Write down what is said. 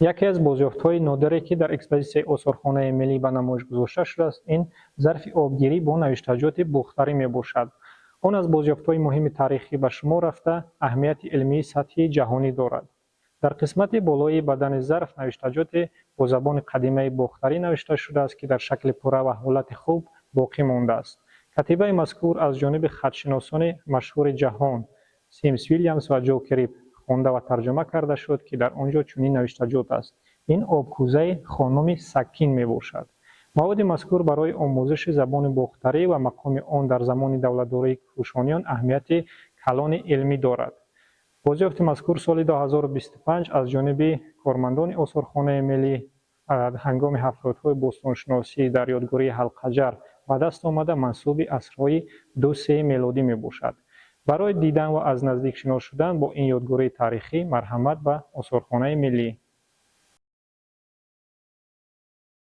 Яке аз бозёфтҳои нодире, ки дар экспозитсияи Осорхонаи миллӣ ба намоиш гузошта шудааст, ин зарфи обгирӣ бо навиштаҷоти бохтарӣ мебошад. Он аз бозёфтҳои муҳими таърихӣ ба шумор рафта, аҳамияти илмии сатҳи ҷаҳонӣ дорад. Дар қисмати болоии бадани зарф навиштаҷоте бо забони қадимаи бохтарӣ навишта шудааст, ки дар шакли пурра ва ҳолати хуб боқӣ мондааст. Катибаи мазкур аз ҷониби хатшиносони машҳури ҷаҳон Симс Вилямс ва Ҷо Крип хонда ва тарҷума карда шуд, ки дар он ҷо чунин навиштаҷот аст: «Ин обкӯзаи хонуми Саккин мебошад». Маводи мазкур барои омӯзиши забони бохтарӣ ва мақоми он дар замони давлатдории Кушониён аҳамияти калони илмӣ дорад. Бозёфти мазкур соли 2025 аз ҷониби кормандони Осорхонаи миллӣ ҳангоми ҳафриётҳои бостоншиносӣ дар ёдгории Ҳалқаҷар ба даст омада, мансуби асрҳои 2-3 мелодӣ мебошад. Барои дидан ва аз наздик шинос шудан бо ин ёдгории таърихӣ марҳамат ба Осорхонаи миллӣ.